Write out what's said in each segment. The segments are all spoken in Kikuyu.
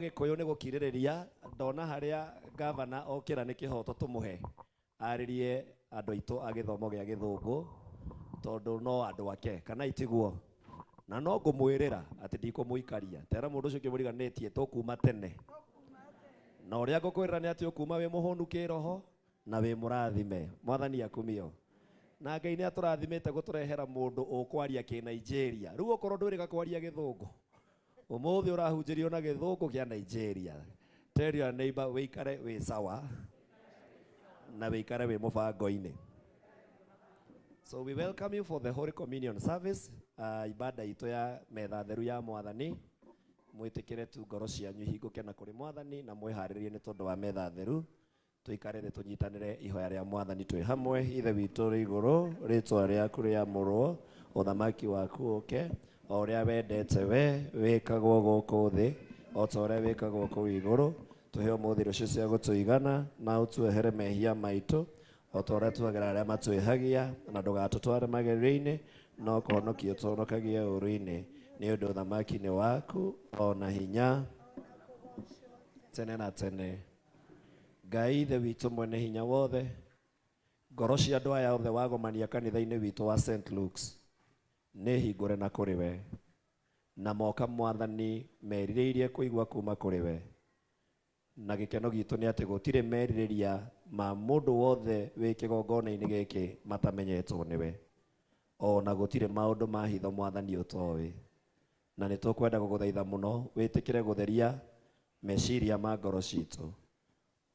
Gĩkũyũ nĩ gũkirĩrĩria ndona harĩa gavana okĩra nĩ kĩhoto tũmũhe arĩrie andũ aitũ a gĩthomo gĩa gĩthũngũ tondũ no andũ ake kana itiguo na no ngũmwĩrĩra atĩ ndikũmũikaria tera mũndũ ũcio ũngĩ mũriganĩtie tũkuma tene na ũrĩa ngũkwĩrĩra nĩ atĩ ũkuma wĩ mũhũnu kĩroho na wĩ mũrathime mwathani akumio na ngai nĩ atũrathimĩte gũtũrehera mũndũ ũkwaria kĩ Nigeria rĩu okorwo ndwĩrĩga kwaria gĩthũngũ ũmũthĩ ũrahunjĩrio na gĩthũngũ kĩa Nigeria tell your neighbor wĩikare wĩ sawa na wĩikare wĩ mũbango-inĩ. So we welcome you for the Holy Communion service, ibada itũ ya metha theru ya mwathani. Mwĩtĩkĩre tu ngoro cianyu ihingũke na kũrĩ mwathani na mwĩharĩrie nĩ tondũ wa metha theru. Tũikare thĩ tũnyitanĩre ihoya rĩa mwathani twĩ hamwe. Ithe witũ ũrĩ igũrũ, rĩtwa rĩaku rĩamũrwo, ũthamaki waku ũke, o ũrĩa wendete we wĩkagwo gũkũ thĩ o ta ũrĩa wĩkagwo kũu igũrũ. Tũhe ũmũthĩ irio cia gũtũigana na ũtuohere mehia maitũ o ta ũrĩa tuohagĩra arĩa matwĩhagia, na ndũgatũtware magerio-inĩ, no kũhonokia ũtũhonokagie ũũru-inĩ, nĩ ũndũ ũthamaki nĩ waku o na hinya tene na tene. Ngai Ithe witũ mwene hinya wothe, ngoro cia andũ aya othe wagomania kanitha-inĩ witũ wa St. Luke's nĩ hingũre na kũrĩ we, na moka mwathani merirĩirie kũigua kuma kũrĩ we, na gĩkeno gitũ nĩ atĩ gũtirĩ merirĩria ma mũndũ wothe wĩ kĩgongona-inĩ gĩkĩ matamenyetwo nĩwe, ona gũtirĩ maũndũ ma hitho mwathani ũtoĩ, na nĩ tũkwenda gũgũthaitha mũno wĩtĩkĩre gũtheria meciria ma ngoro citũ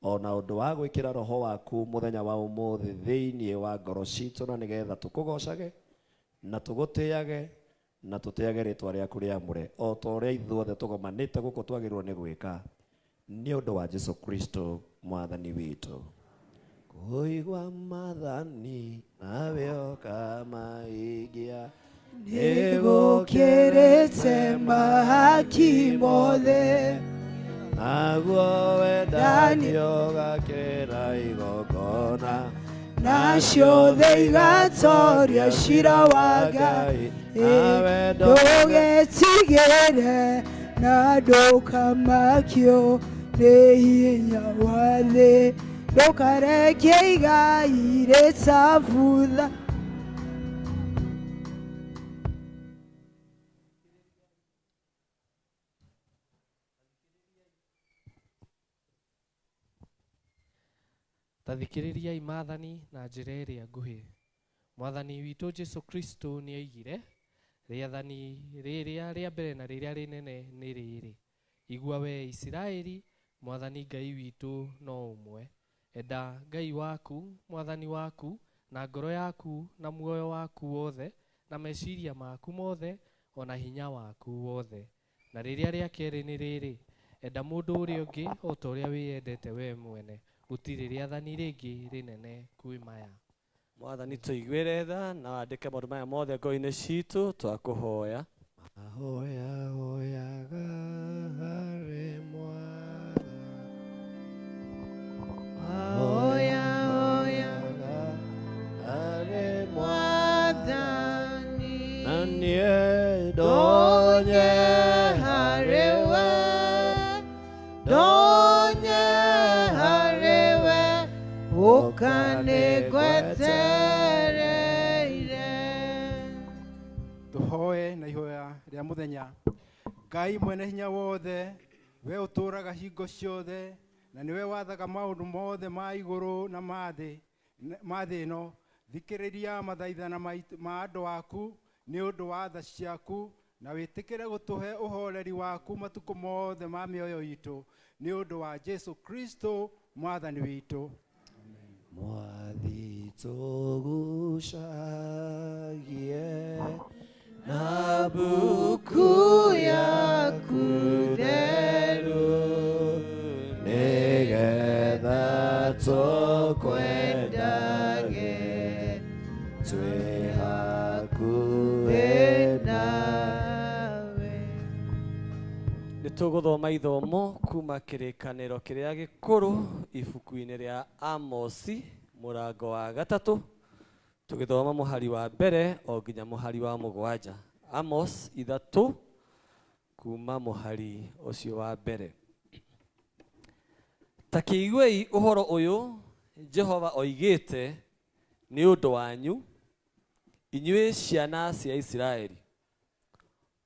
ona ũndũ wa gwĩkĩra roho waku mũthenya wa ũmũthĩ thĩinĩ wa ngoro citũ, na nĩgetha tũkũgocage na tũgũtĩage na tũtĩage rĩtwa rĩaku rĩamũre o ta ũrĩa ithuothe tũgomanĩte gũkũ twagĩrĩirwo nĩ gwĩka nĩ ũndũ wa Jesu Kristo mwathani witũ. Kũigua mathani nawe ũkamahingia nĩgũkĩrĩte mahaki mothe, naguo wendani ũgakĩra igongona, nacio thĩ igatoria cira wa Ngai. Nawe ndũgetigĩre na ndũkamakio nĩ hinya wa thĩ, ndũkareke igai rĩtabutha. Ta thikĩrĩriai maathani na njĩra ĩrĩa nguhĩ. Mwathani witũ Jesu Kristo nĩ oigire, rĩathani rĩrĩa rĩa mbere na rĩrĩa rĩnene nĩ rĩrĩ, igua we Isiraeli, Mwathani Ngai witũ no ũmwe. Enda Ngai waku, Mwathani waku, na ngoro yaku na muoyo waku wothe, na meciria maku mothe, ona hinya waku wothe. Na rĩrĩa rĩa kerĩ nĩ rĩrĩ, enda mũndũ ũrĩa ũngĩ o ta ũrĩa wĩyendete we mwene. Gũtirĩ rĩathani rĩngĩ rĩnene kwĩ maya. Mwathani tũiguĩre tha na wandĩke maũndũ maya mothe ngoro-inĩ citũ twakũhoya. Mahoya hoyaga harĩ Mwathani. Mahoya hoyaga harĩ Mwathani, na niĩ ndonye harĩ we, ndonye harĩ we, ũkanĩgwetereire. Tũhoe na ihoya rĩa mũthenya. Ngai mwene hinya wothe, we ũtũũraga hingo ciothe, na nĩwe wathaga maũndũ mothe ma igũrũ na ma thĩ ĩno, thikĩrĩria mathaithana ma andũ aku nĩ ũndũ wa tha ciaku, na wĩtĩkĩre gũtũhe ũhoreri waku matukũ mothe ma mĩoyo itũ, nĩ ũndũ wa Jesu Kristo Mwathani witũ. Mwathi tũgucagie na mbuku yaku theru, nĩgetha tũkwendage twĩ hakuhĩ nawe. Nĩ tũgũthoma ithomo kuma kĩrĩkanĩro kĩrĩa gĩkũrũ ibuku-inĩ rĩa Amosi mũrango wa 3, tũgĩthoma mũhari wa mbere o nginya mũhari wa 7. Amos 3 kuma mũhari ũcio wa mbere. Ta kĩiguei ũhoro ũyũ Jehova oigĩte nĩ ũndũ wanyu, inyuĩ ciana cia Isiraeli,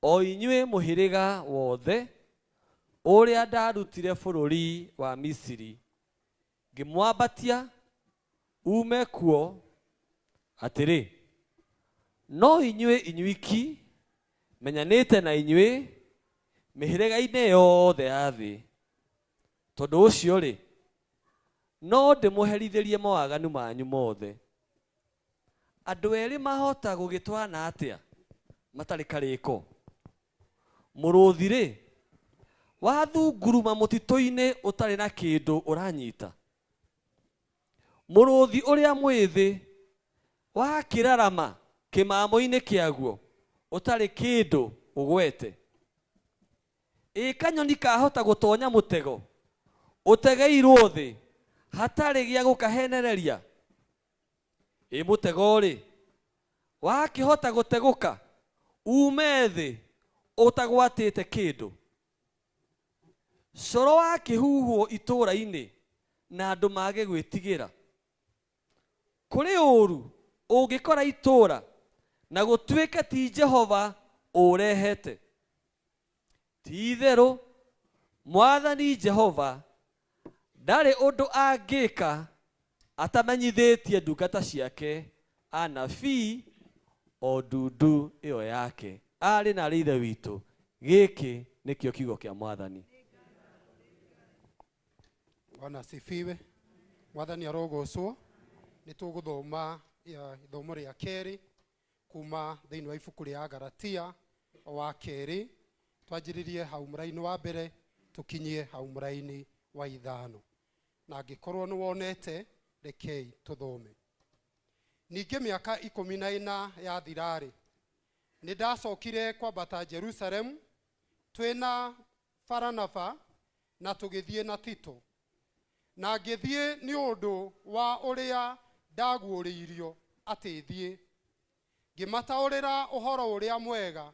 o inyuĩ mũhĩrĩga wothe ũrĩa ndarutire bũrũri wa Misiri, ngĩmwambatia ume kuo, atĩrĩ, no inyuĩ inyuiki menyanĩte na inyuĩ mĩhĩrĩga-inĩ yothe ya thĩ. Tondũ ũcio rĩ, no ndĩmũherithĩrie mawaganu manyu mothe. Andũ erĩ mahota gũgĩtwarana atĩa matarĩ karĩko? Mũrũthi rĩ, wathunguruma mũtitũ-inĩ ũtarĩ na kĩndũ ũranyita? Mũrũthi ũrĩa mwĩthĩ wakĩrarama kĩmamo-inĩ kĩaguo ũtarĩ kĩndũ ũgwete? Ĩ kanyoni kahota gũtonya mũtego ũtegeirwo thĩ hatarĩ gĩa gũkahenereria? Ĩ mũtego rĩ, wakĩhota gũtegũka ume thĩ ũtagwatĩte kĩndũ? Coro wakĩhuhwo itũũra-inĩ na andũ mage gwĩtigĩra. Kũrĩ ũũru ũngĩkora itũũra na gũtuĩke ti Jehova ũrehete. Ti itherũ Mwathani Jehova ndarĩ ũndũ angĩka atamenyithĩtie ndungata ciake anabii o ndundu ĩyo yake. Arĩ na arĩ Ithe witũ, gĩkĩ nĩkĩo kiugo kĩa Mwathani. Bwana asifiwe. Mwathani arogocwo. Nĩ tũgũthoma ithomo rĩa kerĩ kuma thĩinĩ wa ibuku rĩa Galatia wa kerĩ, twanjĩrĩrie hau mũraini wa mbere tũkinyie hau mũraini wa 5. Na angĩkorwo nĩ wonete, rekei tũthome. Ningĩ mĩaka 14 yathira-rĩ, nĩ ndacokire kwambata Jerusalemu twĩna Baranaba na tũgĩthiĩ na Tito. Na ngĩthiĩ nĩ ũndũ wa ũrĩa ndaguũrĩirio atĩ thiĩ, ngĩmataũrĩra ũhoro ũrĩa mwega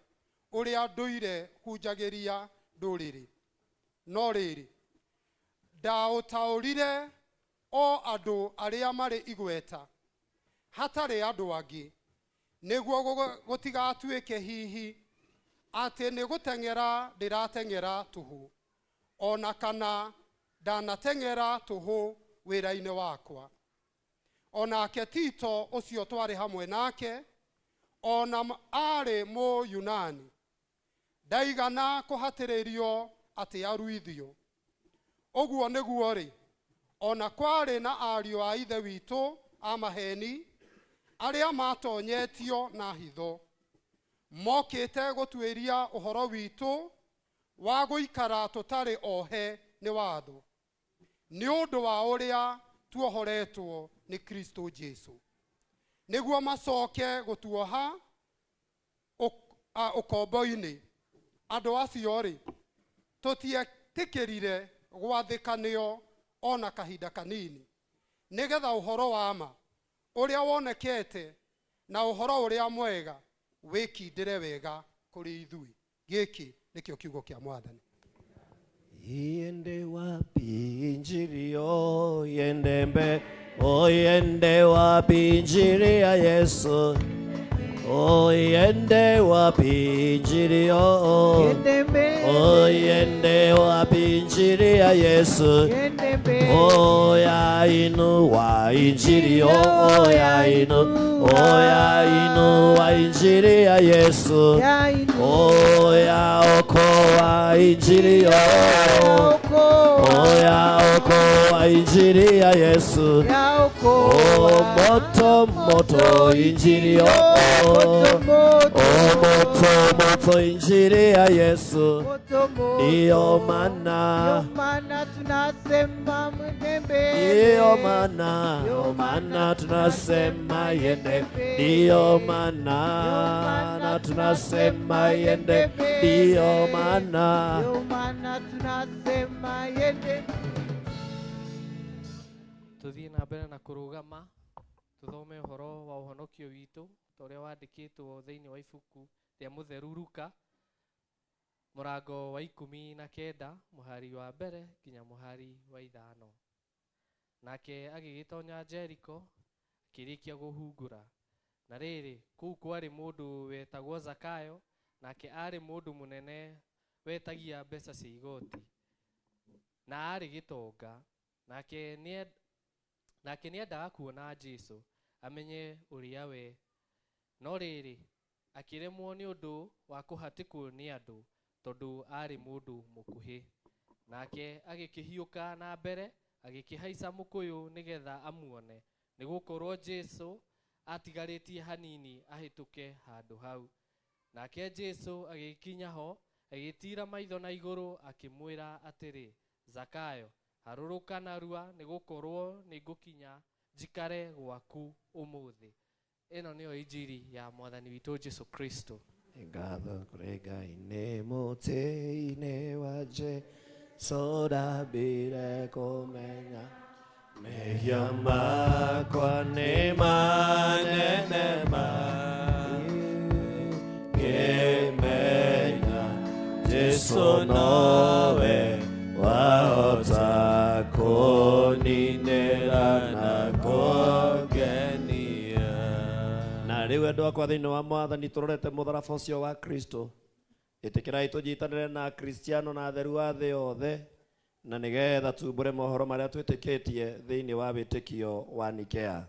ũrĩa ndũire hunjagĩria ndũrĩrĩ. No rĩrĩ, ndaũtaũrire o andũ arĩa marĩ igweta, hatarĩ andũ angĩ, nĩguo gũtigatuĩke hihi atĩ nĩ gũteng'era ndĩrateng'era tũhũ, ona kana ndanateng'era tũhũ wĩra-inĩ wakwa. Onake Tito ũcio twarĩ hamwe nake, ona aarĩ Mũyunani, ndaigana kũhatĩrĩrio atĩ aruithio. Ũguo nĩguo rĩ, ona kwarĩ na ariũ a Ithe witũ a maheni arĩa matonyetio na hitho, mokĩte gũtuĩria ũhoro witũ wa gũikara tũtarĩ ohe nĩ watho, nĩ ũndũ wa ũrĩa tuohoretwo nĩ Kristo Jesu, nĩguo macoke gũtuoha ũkombo-inĩ. Andũ acio rĩ, tũtietĩkĩrire gwathĩka nĩo ona kahinda kanini, nĩgetha ũhoro wa ma ũrĩa wonekete na ũhoro ũrĩa mwega wĩkindĩre wega kũrĩ ithuĩ. Gĩkĩ nĩkĩo kiugo kĩa Mwathani. Iende wapi injili yo, iende mbe, oh iende wapi injili ya Yesu, oh iende wapi injili yo, oh iende wapi injili ya Yesu, oh ya inuwa injili yo, oh ya inu, oh ya inuwa injili ya Yesu, oh ya okoa injili yo, oh ya okoa injili ya Yesu, oh moto moto injili yo, oh moto moto injili ya Yesu, ndiyo maana tunasema mnembe, ndiyo maana tunasema yende, ndiyo maana tunasema yende, ndiyo maana tunasema yende. Tuthiĩ na mbere na kũrũgama tuthome ũhoro wa ũhonokio witũ ta ũrĩa wandĩkĩtwo thĩinĩ wa ibuku rĩa Mũtheru Luka Mũrango wa 19 mũhari wa mbere nginya mũhari wa 5. Nake agĩgĩtonya Jeriko akĩrĩkia kũhungura. Na rĩrĩ, kũu kwarĩ mũndũ wetagwo Zakayo, nake aarĩ mũndũ mũnene wetagia mbeca cia igoti, na aarĩ gĩtonga. Nake nĩendaga kuona Jesũ amenye ũrĩa we, no rĩrĩ, akĩremwo nĩ ũndũ wa kũhatĩkwo nĩ andũ, tondũ aarĩ mũndũ mũkuhĩ. Nake agĩkĩhiũka na mbere agĩkĩhaica mũkũyũ nĩgetha amuone, nĩgũkorwo Jesũ atigarĩtie hanini ahĩtũke handũ hau. Nake Jesũ agĩkinya ho, agĩtiira maitho na igũrũ akĩmwĩra atĩrĩ, Zakayo, harũrũka narua, nĩgũkorwo nĩngũkinya njikare gwaku ũmũthĩ. Ĩno nĩyo injiri ya Mwathani witũ Jesũ Kristo. Ngatho kũrĩ Ngai nĩ mũtĩ-inĩ wa Jesũ ndambire kũmenya mehia makwa nĩ manene ngĩmenya Jesũ nowe wahota kũninĩra na kũngenia. Na rĩu andũ akwa thĩinĩ wa Mwathani tũrorete mũtharaba ũcio wa Kristo, ĩtĩkĩrai tũnyitanĩre na Akristiano na atheru a thĩ yothe, na nĩgetha tumbũre mohoro marĩa twĩtĩkĩtie thĩinĩ wa wĩtĩkio wa Nikea.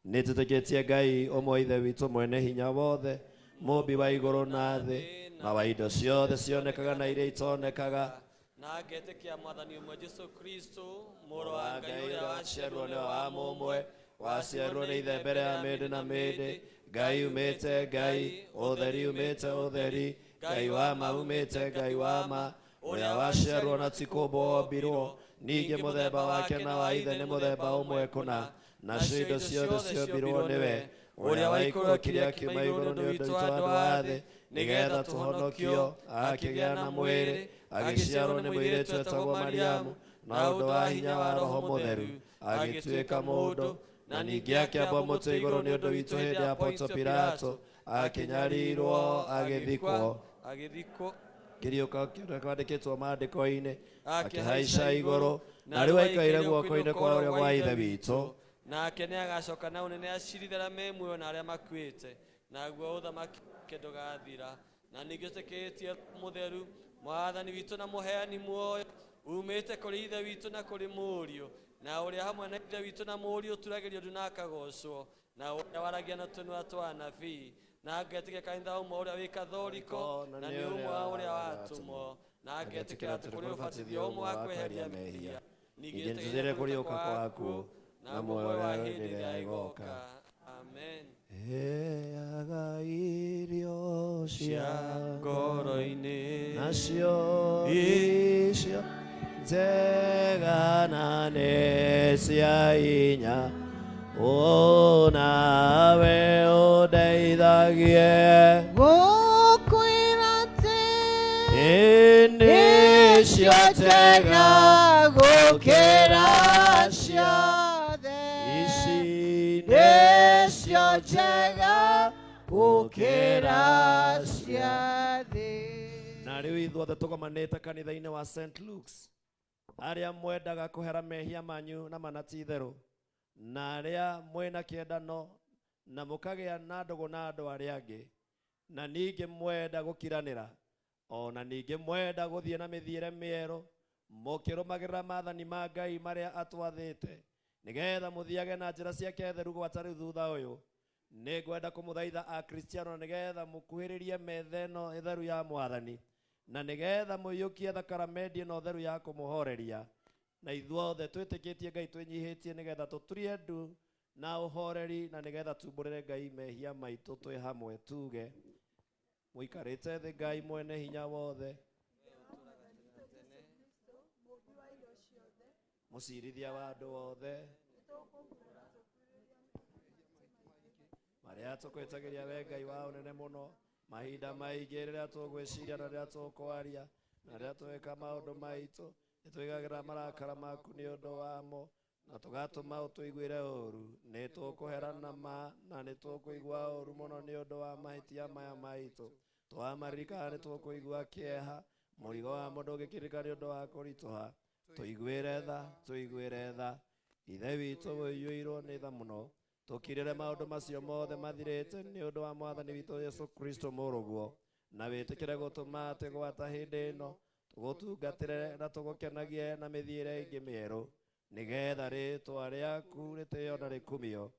Nĩ twĩtĩkĩtie Ngai ũmwe Ithe witũ mwene hinya wothe, mũmbi wa igũrũ na thĩ, na wa indo ciothe cionekaga na iria itonekaga. Na ngetĩkia Mwathani ũmwe Jesũ Kristo, Mũrũ Mũrũ wa wa Ngai Ngai ũrĩa ũrĩa waciarirwo nĩwe wa mũmwe, waciarirwo nĩ Ithe mbere ya mĩndĩ na mĩndĩ, Ngai umĩte Ngai, ũtheri umĩte ũtheri, Ngai wa ma umĩte Ngai wa ma, ũrĩa waciarirwo na ti kũũmbwo wombirwo, ningĩ mũthemba wake na wa Ithe nĩ mũthemba ũmwe kũna, nacio indo ciothe ciombirwo nĩwe, ũrĩa waikũrũkire akiuma igũrũ nĩ ũndũ witũ andũ a thĩ, nĩgetha tũhonokio, akĩgĩa na mwĩrĩ, agĩciarwo nĩ mũirĩtu etagwo Mariamu, na ũndũ wa hinya wa Roho Mũtheru, agĩtuĩka mũndũ, na ningĩ akĩambwo mũtĩ igũrũ nĩ ũndũ witũ hĩndĩ ya Pontio Pilato, akĩnyarirwo, agĩthikwo, kĩriũka kĩrĩa kwandĩkĩtwo maandĩko-inĩ, akĩhaica igũrũ, na rĩu aikaire guoko-inĩ kwa ũrĩo gwa Ithe witũ. Nake nĩagacoka na ũnene acirithie arĩa me muoyo na arĩa makuĩte, naguo ũthamaki wake ndũgathira. Na ningĩ twĩtĩkĩtie Mũtheru, Mwathani witũ na mũheani muoyo, umĩte kũrĩ Ithe witũ na kũrĩ Mũriũ, na ũrĩa hamwe na Ithe witũ na Mũriũ ũturagĩrio ndu na akagocwo, na ũrĩa waragia na tũnua twa anabii. Na ngetĩkia kanitha ũmwe ũrĩa wĩ Kathoriko, na nĩ ũmwe wa ũrĩa watũmwo, na ngetĩkĩra atĩ kũrĩ ũbatithio ũmwe wa kweheria mehia. Ningĩ Ningĩ njetereire kũriũka kwaku, na muoyo wa ũrĩa hĩndĩ hĩndĩ ĩrĩa ĩrĩa ĩgooka. ĩgooka. Amen. Heaga irio cia ngoro-inĩ, nacio icio njega na nĩ cia hinya, ũnawe ũndeithagie. Gũkwĩra atĩ Ĩ nĩcio njega gũkĩra ciothe, ici nĩcio njega gũkĩra ciothe. Na rĩu ithuothe tũgomanĩte kanitha-inĩ wa St. Luke's, arĩa mwendaga kũhera mehia manyu na mana ti itherũ, na arĩa mwĩna kĩendano na mũkagĩa na ndũgũ na andũ arĩa angĩ, na ningĩ mwenda gũkiranĩra, ona ningĩ mwenda gũthiĩ na mĩthiĩre mĩerũ, mũkĩrũmagĩrĩra maathani ma Ngai marĩa atwathĩte, nĩgetha mũthiage na njĩra ciake theru gwata rĩu thutha ũyũ. Nĩngwenda kũmũthaitha Akristiano nĩgetha mũkuhĩrĩrie metha ĩno ĩtheru ya Mwathani, na nĩgetha mũiyũkie thakaramendi ĩno theru ya kũmũhoreria, na ithuothe twĩtĩkĩtie Ngai twĩnyihĩtie nĩgetha tũturie ndu na ũhoreri, na nĩgetha tumbũrĩre Ngai mehia maitũ twĩ hamwe, tuge mũikarĩte thĩ Ngai mwene hinya wothe, mũcirithia wa andũ othe, marĩa tũkwĩtagĩria we Ngai wa ũnene mũno, mahinda maingĩ rĩrĩa tũgwĩciria na rĩrĩa tũkwaria na rĩrĩa twĩka maũndũ maitũ, nĩtwĩgagĩra marakara maku nĩ ũndũ wamo, na tũgatũma ũtũiguĩre ũũru. Nĩ tũkũherana ma na nĩ tũkũigua ũũru mũno nĩ ũndũ wa mahĩtia maya maitũ. Twamaririkana nĩ tũkũigua kĩeha. Mũrigo wa mũndũ ũngĩkirĩka nĩ ũndũ wa kũritũha. Tũiguĩre tha, tũiguĩre tha. Ithe witũ ũiyũirwo nĩ tha mũno. Tũkirĩre maũndũ macio mothe mathirĩte nĩ ũndũ wa Mwathani witũ Yesu Kristo mũrũguo. Na wĩtĩkĩre gũtũma atĩ gwata hĩndĩ ĩno tũgũtungatĩre na tũgũkenagie na mĩthiĩre ĩngĩ mĩerũ, nĩgetha rĩĩtwa rĩaku rĩtĩo na rĩkumio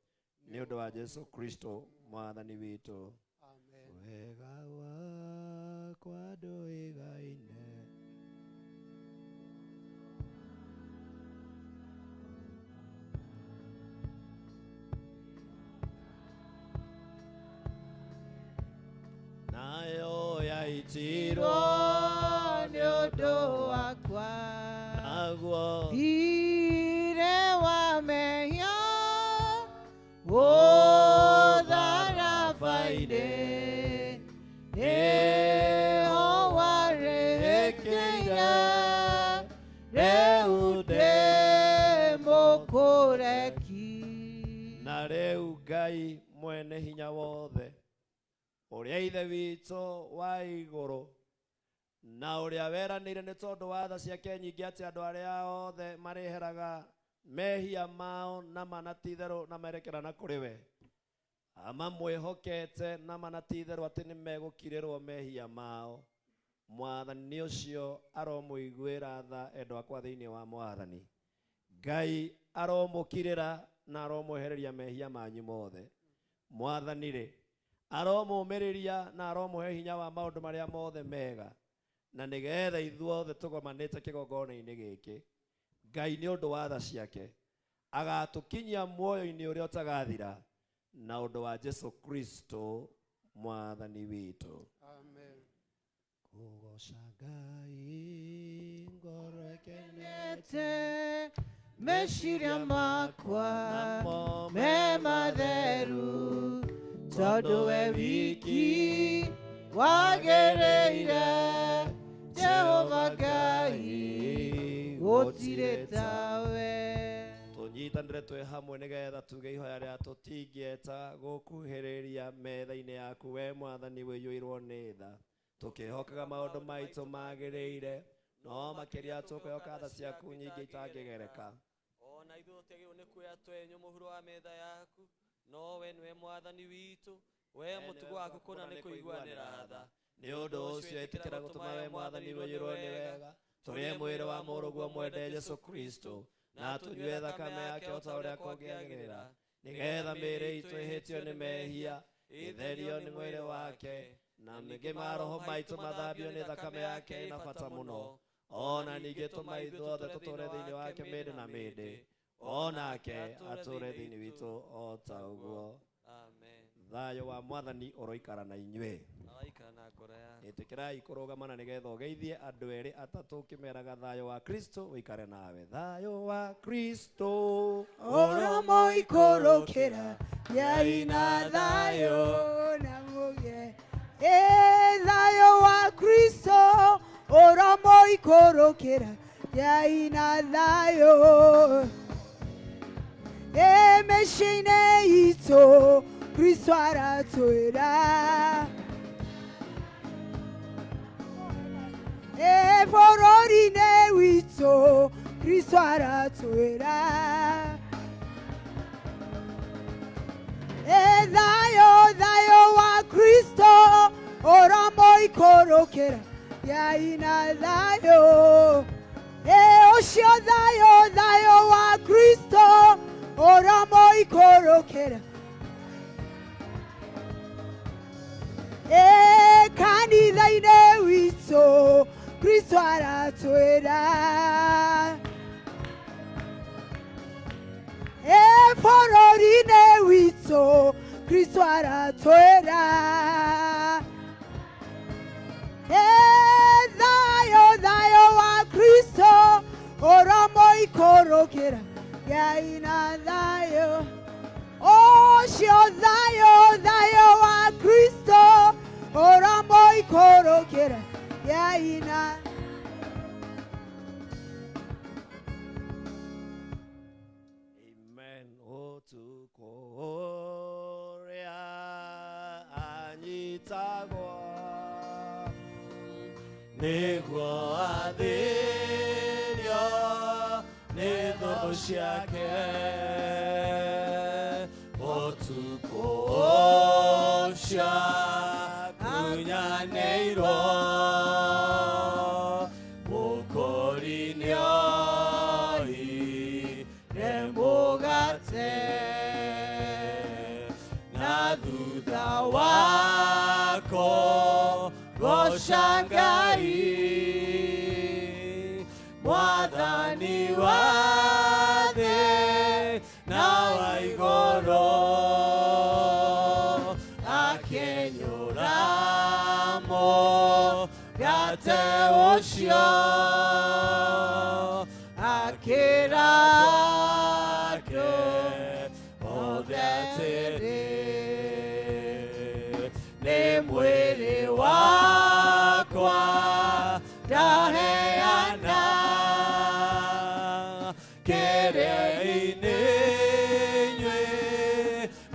nĩ ũndũ wa Jesu Kristo Mwathani witũ. Amen. Wega wakwa ndũigaine. Nayo yaitirwo nĩ ũndũ wakwa naguo Thirĩ wa mehia ũtharaba-inĩ nĩho warĩkĩire rĩu ndĩ mũkũreki. Na rĩu Ngai mwene hinya wothe, ũrĩa Ithe witũ wa igũrũ, na ũrĩa weranĩire nĩ tondũ wa tha ciake nyingĩ atĩ andũ arĩa othe marĩheraga mehia mao na mana ti itherũ na merekerana kũrĩ we, amamwĩhokete na mana ti itherũ atĩ nĩ megũkirĩrwo mehia mao. Mwathani ũcio aromũiguĩra tha endwa akwa thĩinĩ wa Mwathani. Ngai aromũkirĩra na aromwehereria mehia manyu mothe. Mwathani rĩ, aromũmĩrĩria na aromũhe hinya wa maũndũ marĩa mothe mega, na nĩgetha ithuothe tũgomanĩte kĩgongona-inĩ gĩkĩ, Ngai nĩ ũndũ wa tha ciake agatũkinyia muoyo-inĩ ũrĩa ũtagathira na ũndũ wa Jesu Kristo Mwathani witũ. Amen. Kũgooca Ngai ngoro ĩkenete Te meciria makwa namo me matheru, tondũ we wiki wagĩrĩire Jehova Ngai gũtirĩ tawe. Tũnyitanĩre twĩ hamwe nĩgetha tuge ihoya rĩa tũtingĩeta gũkuhĩrĩria metha-inĩ yaku we Mwathani wĩiyũirwo nĩ tha, tũkĩhokaga maũndũ maitũ magĩrĩire, no makĩria tũkwĩhoka tha ciaku nyingĩ itangĩgereka. Ona ithuĩ tũtiagĩrĩirwo nĩ kuoya twenyũ mũhuro wa metha yaku, no we nĩwe Mwathani witũ, we mũtugo waku kũna nĩ kũiguanĩra tha. Nĩ ũndũ ũcio ĩtĩkĩra gũtũma we Mwathani wĩiyũirwo nĩ wega, tũrĩe mwĩrĩ wa mũrũguo mwende Jesu Kristo, na tũnyue thakame yake o ta ũrĩa kũngĩagĩrĩra, nĩgetha mĩĩrĩ itũ ĩhĩtio nĩ mehia ĩtherio nĩ mwĩrĩ wake, na ningĩ maroho maitũ mathambio nĩ thakame yake ĩna bata mũno. Ona ningĩ tũma ithuothe tũtũũre thĩinĩ wake mĩndĩ na mĩndĩ, onake atũũre thĩinĩ witũ o ta ũguo. Amen. Thayũ wa Mwathani ũroikara na inyuĩ. Araikara na ngoro yaku. Ĩtĩkĩrai kũrũgamana nĩgetha ũgeithie andũ erĩ atatũ ũkĩmeraga thayũ wa Kristo ũikare nawe. Thayũ wa Kristo Ũromoikũrũkĩra gĩai na thayũ na mũgĩe. Ĩ thayũ wa Kristo ũromoikũrũkĩra gĩai na thayũ. Ĩ mĩciĩ-inĩ itũ Kristo aratwĩra. Ĩ bũrũri-inĩ witũ Kristo aratwĩra. Ĩ thayũ thayũ wa Kristo ũromoikũrũkĩra gĩai na thayũ. Ĩ ũcio thayũ thayũ wa Kristo ũromoikũrũkĩra. Ĩ kanitha-inĩ witũ Kristo aratwĩra. Ĩ bũrũri-inĩ witũ Kristo aratwĩra. Ĩ thayũ thayũ wa Kristo ũromoikũrũkĩra gĩai na thayũ. Ũcio thayũ thayũ wa Kristo ũromoikũrũkĩra gĩai na. Amen. Ũtukũ ũrĩa anyitagwo Nĩguo athĩnio nĩ thũ ciake ũtukũ ũcio akunyanĩirwo mũkũri nĩoire mũgate na thutha wako goca Ngai mwathani wa thĩ na wa igũrũ akĩnyũra mũgate ũcio akĩra andũ othe atĩrĩ nĩ mwĩrĩ wakwa ndaheana kĩrĩa-inĩ inyuĩ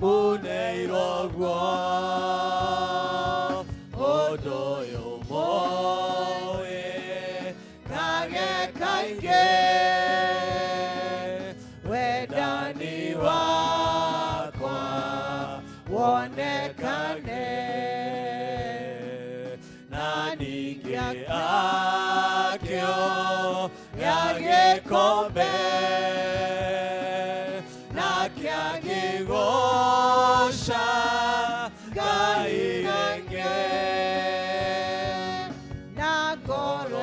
mũneirwo guo ũndũ ũyũ mũwĩkage kaingĩ wendani wakwa wonekane na ningĩ akĩoya gĩkombe nake akĩgoca Ngai rĩngĩ na ngoro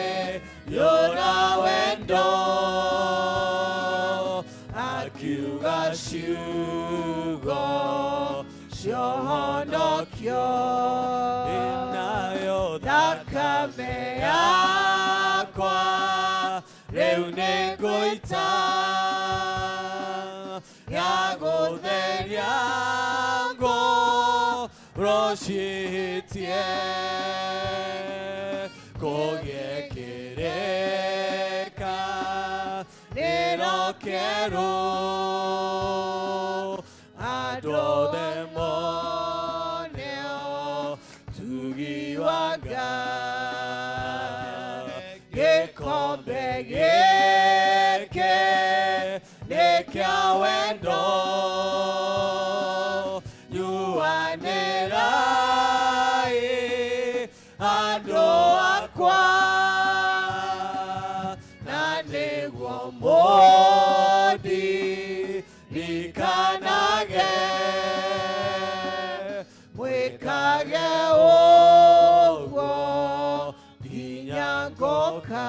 ĩkĩiyũra wendo akiuga ciugo cia ũhonokio nayo thakame yakwa rĩu nĩngũita ya gũtheria ngoro ciĩtie kũgĩe kĩrĩka nĩro kĩerũ andũ othe mone ũtugi wa Ngai gĩkombe gĩkĩ nĩ kĩa wendo nyuanĩrai andũ akwa na nĩguo mũndirikanage mwĩkage ũguo nginya ngoka.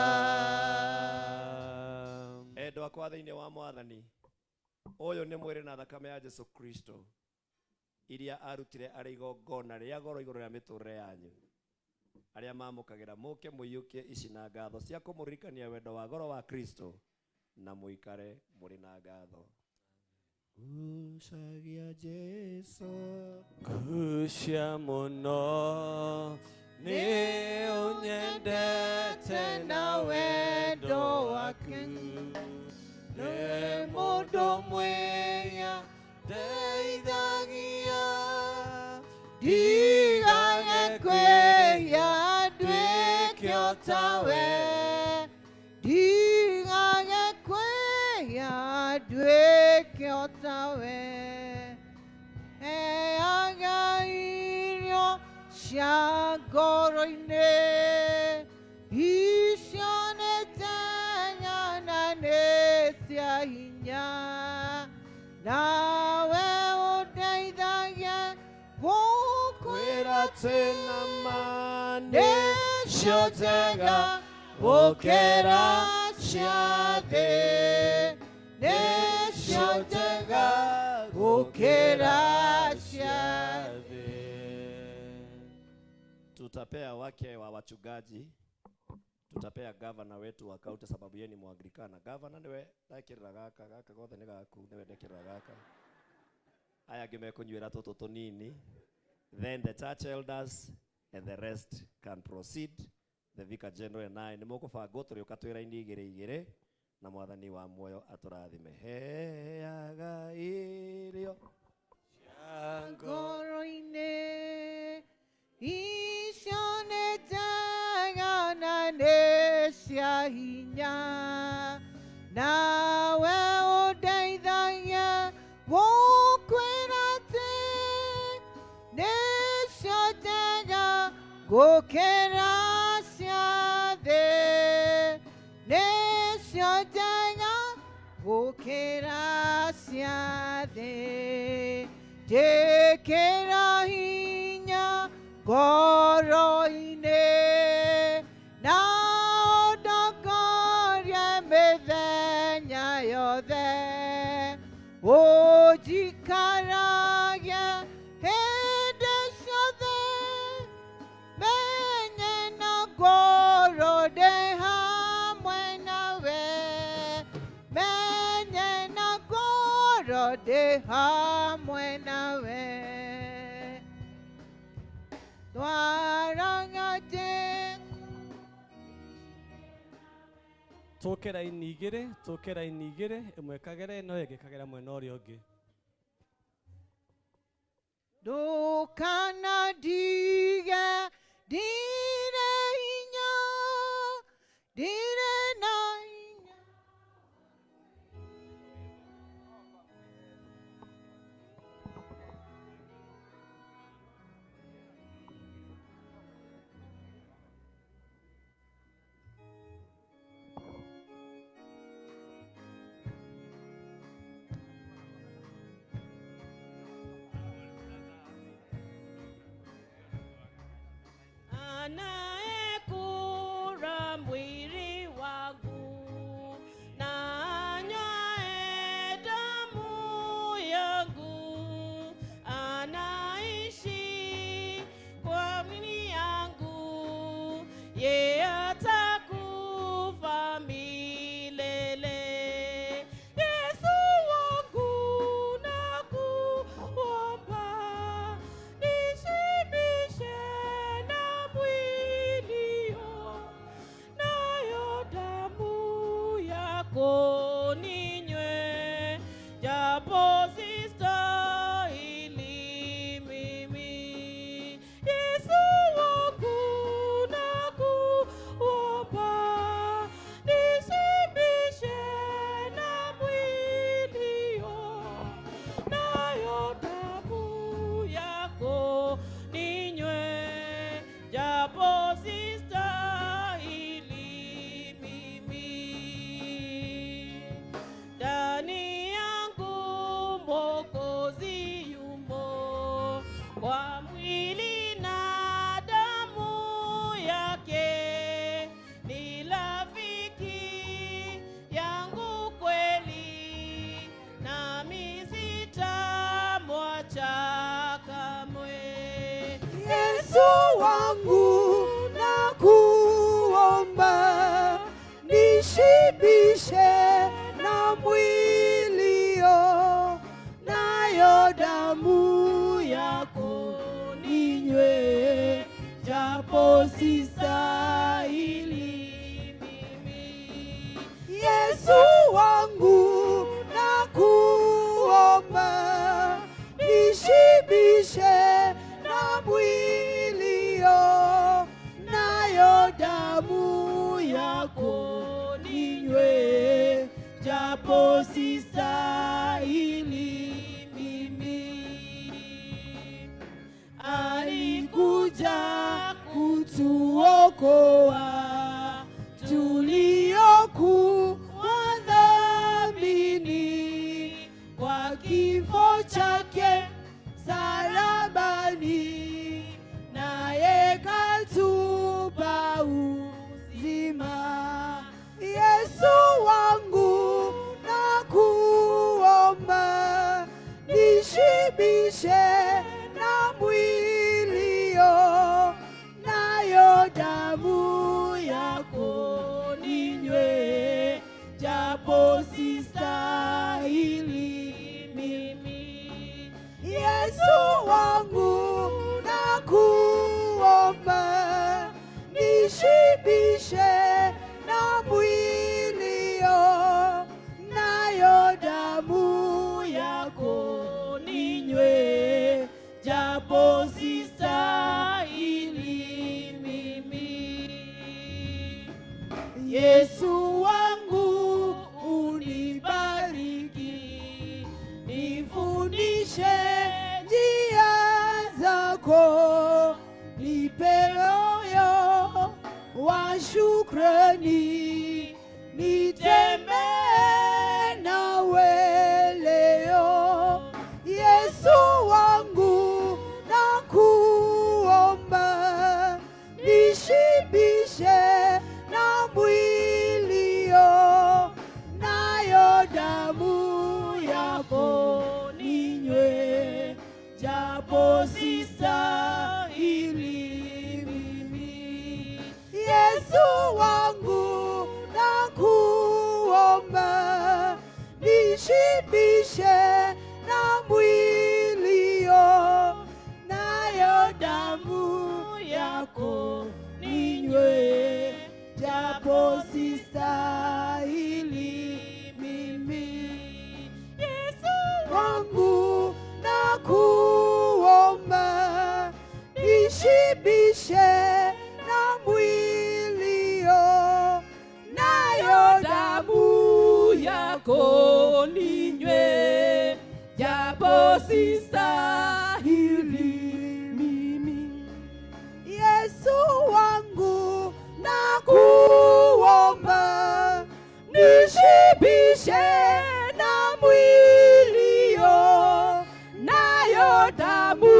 Endwa akwa thĩinĩ wa mwathani ũyũ nĩ mwĩrĩ na thakame ya Jesu Kristo iria arutire arĩ igongona rĩa goro igũrũ rĩa mĩtũrĩre yanyu arĩa mamũkagĩra mũke mũiyũkie ici na ngatho cia kũmũririkania wendo wa goro wa Kristo na mũikare mũrĩ na ngatho. Gucagia Jesu Gucia mũno nĩ ũnyendete na wendo waku nĩ mũndũ mwĩya ndeithagia ndigage kwĩhia nduĩke o tawe ndigage kwĩhia nduĩke o tawe heaga irio cia ngoro-inĩ icio nĩ njega na nĩ cia hinya nawe ũndeithagie gũkwĩra kwĩra tena ma nĩcio njega gũkĩra cia thĩ nĩcio njega gũkĩra cia thĩ. Tutapea wake wa wachungaji, tutapea gavana wetu wa kaunti sababu yeye ni Mwanglikana. Gavana niwe ndekĩrĩra gaka gaka gothe nĩ gaku niwe ndekĩrĩra gaka aya angĩ mekũnyuĩra tũtũ tũnini. Then the church elders and the rest can proceed. The vicar general and I nĩ mũkũbangwo tũrĩũka twĩra-inĩ igĩrĩ igĩrĩ na mwathani wa muoyo atũrathime. Heaga irio ngoro-inĩ Icio nĩ njega na nĩ cia hinya, nawe ũndeithagie gũkwĩra atĩ nĩcio njega gũkĩra cia thĩ, nĩcio njega gũkĩra cia thĩ. Njĩkĩra hinya ngoro-inĩ na ũndongorie mĩthenya yothe, ũnjikaragie hĩndĩ ciothe, menye na ngoro ndĩ hamwe nawe, menye na ngoro ndĩ hamwe nawe. Twaraga Jesũ. Tũke raini igĩrĩ, tũke raini igĩrĩ, ĩmwe ĩkagera ĩno ĩngĩ ĩkagera mwena ũrĩa ũngĩ. Ndũkanandige ndirĩ hinya, ndirĩ na hinya. Anayekula mwili wangu na anywae damu yangu anaishi kwa mwili yangu, yeye atakufa milele. Yesu wangu nakuomba, nishibishe na mwilio, nayo damu yako ninywe, japo sistahili mimi. Yesu wangu nakuomba, nishibishe na mwilio, nayo damu yako ninywe, japo sistahili mimi. Ndani yangu Mwokozi yumo, kwa mwili na damu yake, ni rafiki yangu kweli, nami sitamwacha kamwe. Yesu wangu nakuomba, nishibishe na mwilio, nayo damu yako ninywe, japo sistahili mimi. Yesu wangu nakuomba, nishibishe na mwilio, nayo damu yako ninywe, japo sistahili mimi. Alikuja kutuokoa tuliokuwa dhambini, kwa kifo chake msalabani, naye katupa uzima. Yesu wangu nakuomba, nishibishe na mwilio, nayo damu yako ninywe, japo sistahili mimi. Yesu wangu nakuomba, nishibishe na mwilio, nayo damu yako ninywe, nakuomba nishibishe na mwilio, nayo damu yako ninywe, japo sistahili mimi. Yesu wangu nakuomba nishibishe na mwilio, nayo damu yako ninywe, japo sistahili mimi. Yesu wangu nakuomba nishibishe na mwilio, nayo damu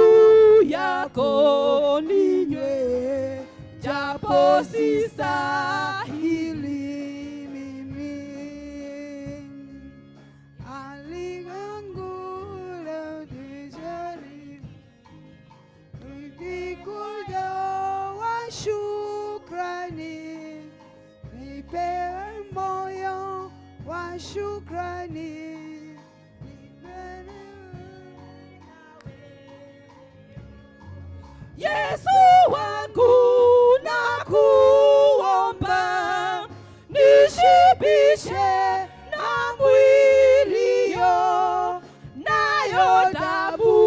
yako ninywe, japo sistahili mimi. Aligangula dijali Nikuja wa shukrani, nipewe moyo wa shukrani, nipewe. Yesu wangu nakuomba nishibishe na mwilio, nayo damu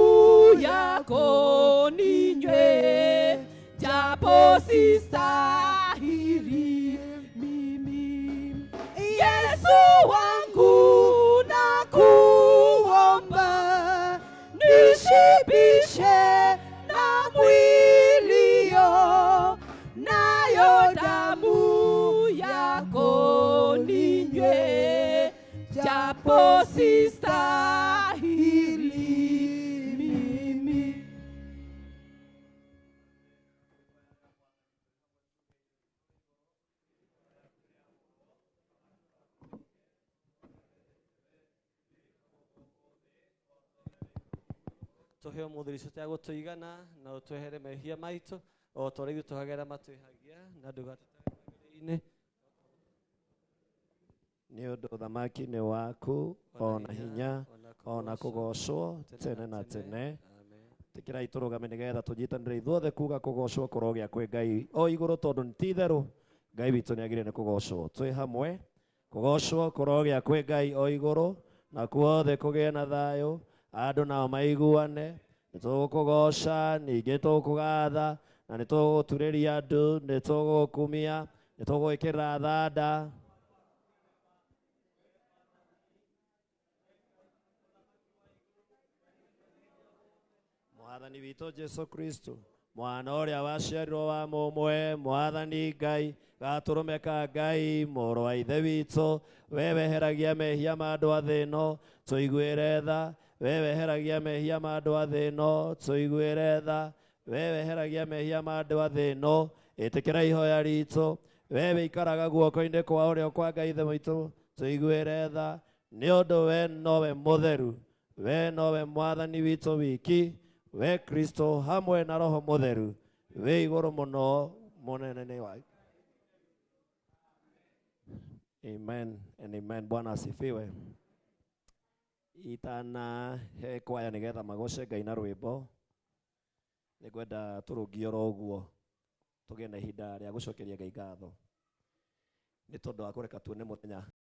yako ninywe, japo sistahili mimi. Yesu wangu nakuomba nishibishe na mwilio, nayo damu yako ninywe, japo sistahili mimi. Tũhe ũmũthĩ irio cia gũtũigana na ũtwehere mehia maitũ o ta ũrĩa ithuĩ tũhagĩra matwĩhagia, na ndũgatũtware Nĩ ũndũ ũthamaki nĩ waku, ona hinya, ona kũgocwo tene na tene. Tĩkĩrai tũrũgame nĩgetha tũnyitanĩre ithuothe kuga kũgocwo kũrogĩa kwĩ Ngai o igũrũ, tondũ nĩ ti itherũ Ngai witũ nĩ agĩrĩire nĩ kũgocwo. Twĩ hamwe, kũgocwo kũrogĩa kwĩ Ngai o igũrũ, na kuothe kũgĩe na thayũ, andũ nao maiguane. Nĩ tũgũkũgoca, ningĩ tũgũkũgatha, na nĩ tũgũgũturĩria andũ, nĩ tũgũgũkumia, nĩ tũgũgwĩkĩrĩra thanda. Mwathani witũ Jesu Kristo, mwana ũrĩa waciarirwo wa mũmwe, Mwathani Ngai, gatũrũme ka Ngai, mũrũ wa Ithe witũ, we weheragia mehia ma andũ a thĩ ĩno, tũiguĩre tha. We weheragia mehia ma andũ a thĩ ĩno, tũiguĩre tha. We weheragia mehia ma andũ a thĩ ĩno, ĩtĩkĩra ihoya ritũ. We wĩikaraga guoko-inĩ kwa ũrĩo kwa Ngai Ithe witũ, tũiguĩre tha. Nĩ ũndũ we nowe mũtheru, we nowe Mwathani witũ wiki, we Kristo hamwe na Roho Mũtheru, wĩ igũrũ mũno mũnene wa. Amen and amen. Bwana asifiwe. Itana he kwaya nigetha magoce Ngai na rwĩmbo, nĩngwenda tũrũngie oro ũguo tũgĩe na ihinda rĩa gũcokeria Ngai ngatho nĩ tondũ wa kũreka tuone mũthenya.